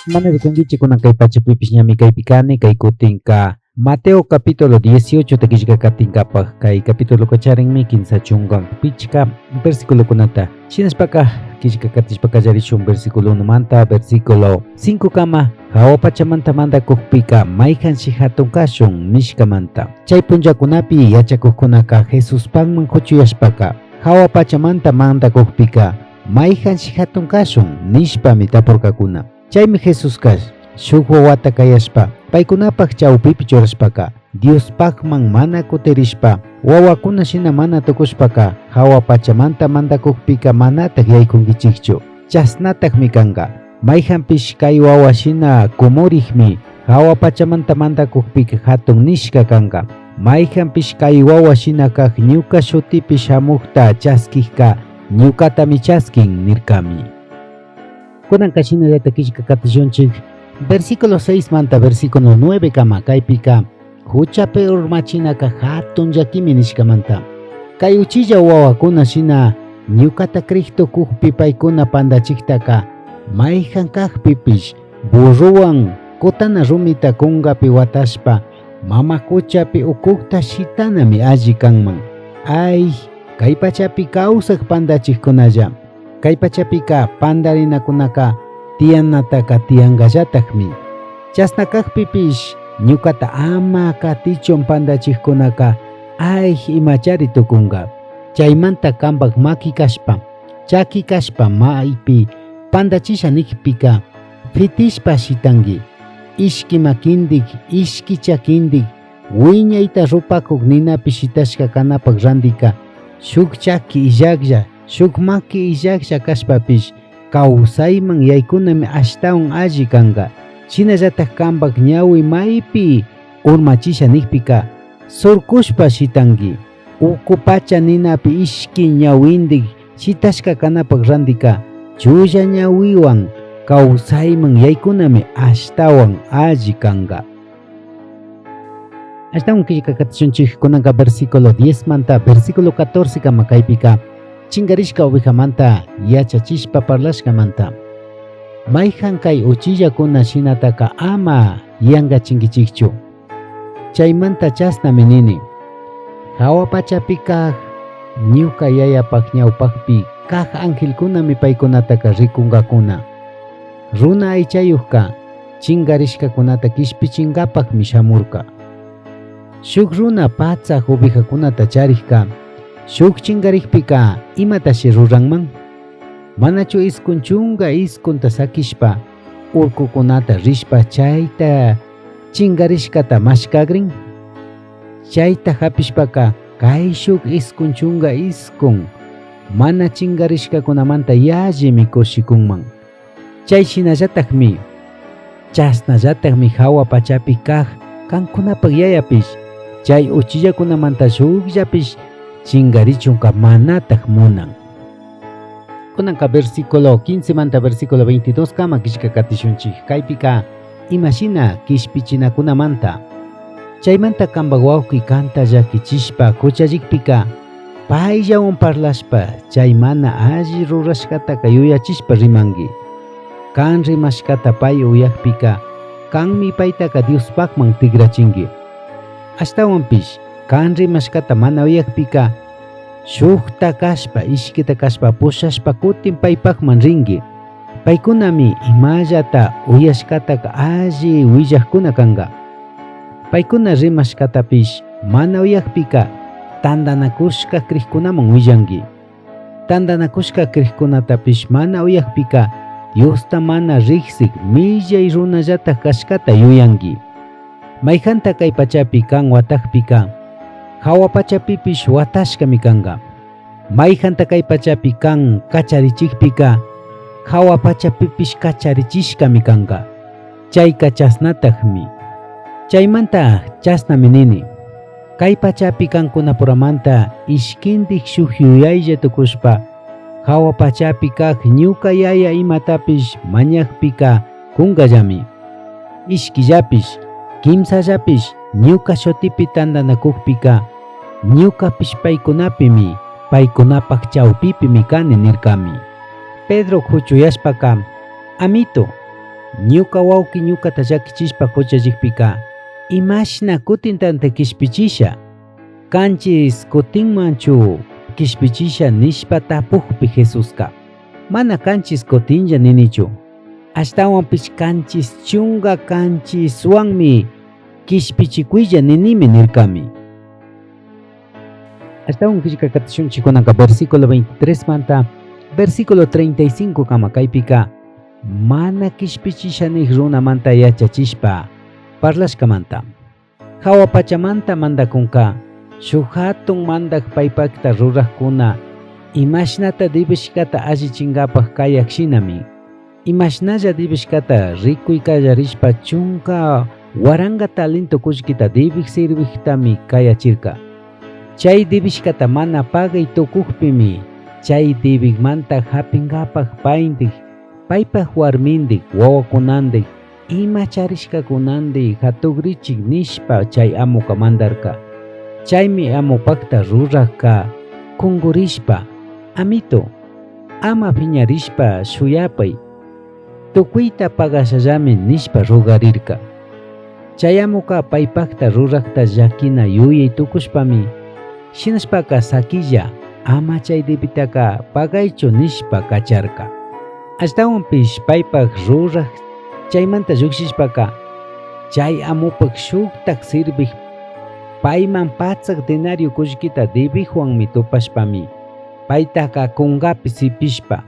Mana rikunkichik kunan kay pachapipish ñami kaypi kani, kay kutinka Mateo capítulo 18 ta killkakatinkapak kay capítuloka charinmi 35 versiculokunata. Shinashpaka killkakatishpa kallarishun versículo 1 manta versículo 5 kama jahua pachamanta mandakukpika mayjanshi hatun kashun nishkamanta. Chay punllakunapi yachakukkunaka Jesuspakman kuchuyashpaka jahua pachamanta mandakukpika mayjanshi hatun kashun nishpami tapurkakuna. Chaymi Jesuska shuk wawata kayashpa paykunapak chawpipi churashpaka Diospakman mana kutirishpa wawakuna shina mana tukushpaka jahua pachamanta mandakukpika manatak yaykunkichikchu. Chashnatakmi kanka. Mayjanpish kay wawa shina kumurikmi jahua pachamanta mandakukpika hatun nishka kanka. Mayjanpish kay wawa shina kak ñuka shutipi shamukta chaskikka ñukatami chaskin nirkami. Kunanka shinallata killka katishunchik versículo 6 manta versículo 9 kama kaypika huchapi urmachinaka hatun llakimi nishkamanta. Kay uchilla wawakuna shina ñukata crij tukukpi paykuna pandachiktaka mayjan kakpipish burruwan kutana rumita kunkapi watashpa mama kuchapi ukukta shitanami alli kanman. Ay, kay pachapi kawsak pandachikkunalla. Kay pachapika pandarinakunaka tiyanataka tiyankallatakmi. Chashna kakpipish ñukata ama katichun pandachikkunaka ay imachari tukunka. Chaymanta kampak maki kashpa, chaki kashpa maypi pandachisha nikpika fitishpa shitanki. Ishki makindik, ishki chakindik, wiñayta rupakuk ninapi shitashka kanapak randika shuk chaki illaklla, shuk maki illaklla kashpapish kawsayman yaykunami ashtawan alli kanka. Shinallatak kampak ñawi maypi urmachisha nikpika surkushpa shitanki. Uku pacha ninapi ishki ñawindik shitashka kanapak randika chulla ñawiwan kawsayman yaykunami ashtawan alli kanka. Ashtawan killkakatishunchik kunanka versículo 10 manta versículo 14 kama kaypika chinkarishka ovejamanta yachachishpa parlashkamanta. Mayjan kay uchillakuna shinataka ama yankachinkichikchu. Chaymanta chashnami nini. Jahua pachapi kak ñuka yayapak ñawpakpi kak angelkunami paykunataka rikunkakuna. Runa aychayukka chinkarishkakunata kishpichinkapakmi shamurka. Shuk runa patsak ovejakunata charikka shuk chinkarikpika imatashi ruranman? Manachu 99 sakishpa urkukunata rishpa chayta chinkarishkata mashkakrin? Chayta hapishpaka kayshuk 99 mana chinkarishkakunamanta yallimi kushikunman. Chay shinallatakmi chashnallatakmi jahua pachapi kak kankunapak yayapish chay uchillakunamanta shukllapish chinkarichunka manatak munan. Kunanka versículo 15 manta versículo 22 kama killkakatishunchik kaypika imashina kishpichinakunamanta. Chaymanta kampak wawki kanta llakichishpa kuchallikpika payllawan parlashpa chay mana alli rurashkataka yuyachishpa rimanki. Kan rimashkata pay uyakpika kanmi paytaka Diospakman tikrachinki. Ashtawanpish kan rimashkata mana uyakpika shukta kashpa ishkita kashpa pushashpa kutin paypakman rinki. Paykunami imallata uyashkataka alli willakuna kanka. Paykuna rimashkatapish mana uyakpika tantanakushka krikkunaman willanki. Tantanakushka krikkunatapish mana uyakpika Diosta mana riksik millay runallatak kashkata yuyanki. Mayjanta kay pachapi kan watakpika jahua pachapipish watashkami kanka. Mayjanta kay pachapi kan kacharichikpika jahua pachapipish kacharichishkami kanka. Chayka chashnatakmi. Chaymanta chashnami nini. Kay pachapi kankunapuramanta ishkindik shuk yuyaylla tukushpa jahua pachapi kak ñuka yaya imatapish mañakpika kunkallami. Ishkillapish, kimsallapish ñuka shutipi tantanakukpika ñukapish paykunapimi paykunapak chawpipimi kani nirkami. Pedro kuchuyashpaka, amito, Ñuca huauqui ñucata llaquichishpa juchallijpica, imashna cutintantaj quishpichisha? Canchis cutinmanchu quishpichisha? nishpa tapujpi Jesusca, Mana canchis cutinlla ninichu, ashtahuanpish canchis chunga canchishuanmi quishpichicuilla ninimi nircami. Ashtahuan quillca catishunchijcunaca versículo 23 manta versículo 35 cama caipica mana quishpichisha nij runamanta yachachishpa parlashcamanta. Jahua pachamanta mandacunca shuj jatun mandaj paipajta rurajcuna imashnata dibishcata allichingapaj cayaj shinami. Imashnalla dibishcata ricui callarishpa chunga huaranga talento cullquita dibij sirvijtami cayachirca. Chai dibishcata mana pagai tucujpimi chai dibijmanta japingapaj paindij, paipaj huarmindij, huahuacunandij, ima charishcacunandij jatugrichij nishpa chai amoca mandarca. Chaimi amopajta rurajca cungurishpa, Amito, ama piñarishpa shuyapai, tucuita pagashallami nishpa rogarirca. Chai amoca paipajta rurajta llaquina yuyai tucushpami, shinashpaca saquilla, ama chai debitaca pagaichu nishpa cacharca. Ashtahuanpish paipaj ruraj chaimanta llujshishpaca, chai amopaj shujtaj sirvij paiman patsaj denario cullquita debijhuanmi tupashpami, paitaca cungapi sipishpa,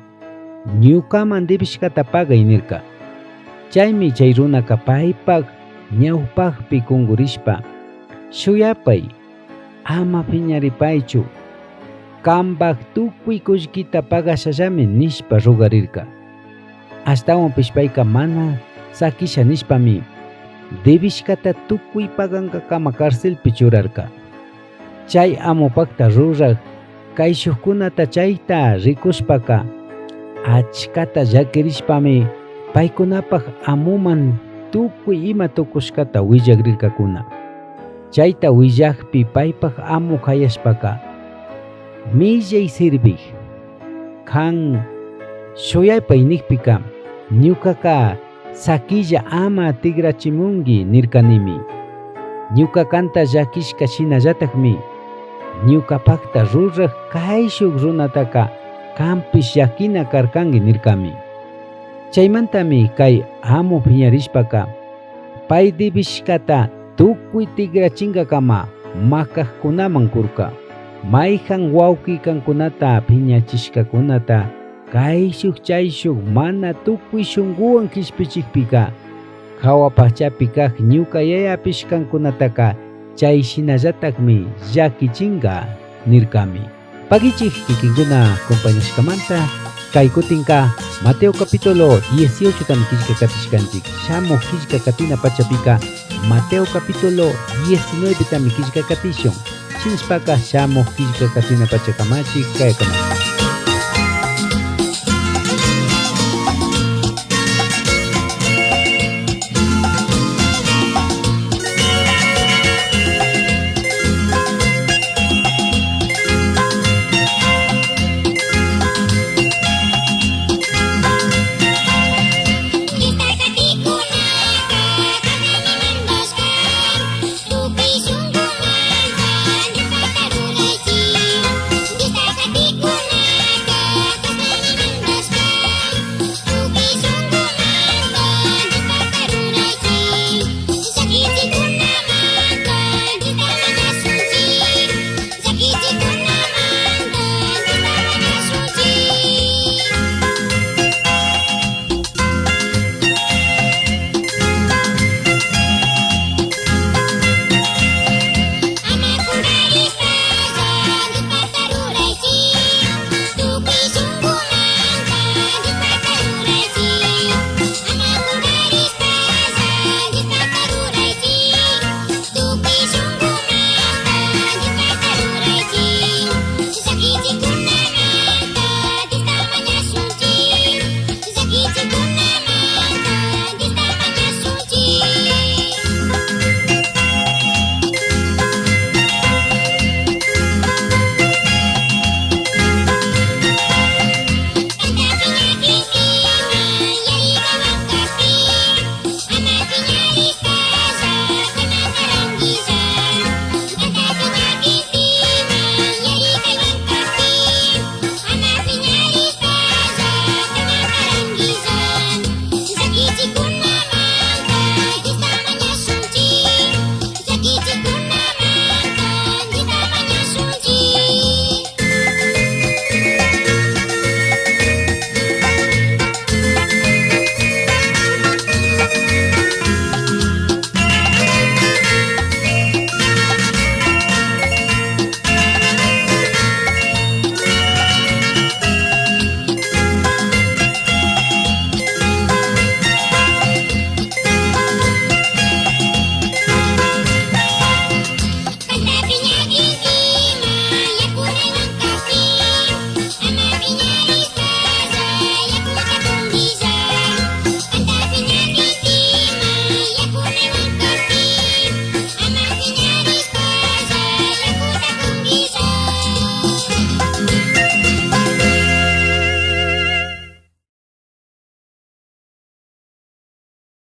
ñucaman debishcata pagai nirca. Chaimi chai runaca paipaj ñaupajpi cungurishpa, shuyapai, ama piñaripaichu, cambaj tucui cullquita pagashallami nishpa rogarirca. Ashtahuanpish paica mana saquisha nishpami, debishcata tucui pagangacama carcelpi churarca. Chai amopajta ruraj caishujcunata chaita ricushpaca, achcata llaquirishpami paicunapaj amoman tucui ima tucushcata huillagrircacuna. Chaita huillajpi paipaj amo cayashpaca, Millai sirvij, can shuyaipai nijpica, ñucaca saquilla ama tigrachimungui nircanimi. Ñuca canta llaquishca shinallatajmi, ñucapajta ruraj caishuj runataca canpish llaquina carcangui nircami. Chaimantami cai amo piñarishpaca, pai debishcata tucui tigrachingacama macajcunaman curca. Maijan huauqui cancunata piñachishcacunata caishuj chaishuj mana tucui shunguhuan quishpichijpica, jahua pachapi caj ñuca Yayapish cancunataca chai shinallatajmi llaquichinga nircami. Paguichij kikinkuna compañashcamanta cai cutinca Mateo capítulo 18 tami quillca catishcanchij. Shamuj quillca catina pachapica Mateo capítulo 19 tami quillca catishun. Shinashpaca shamuj quillca catina pacha kamachij kaya kamachi.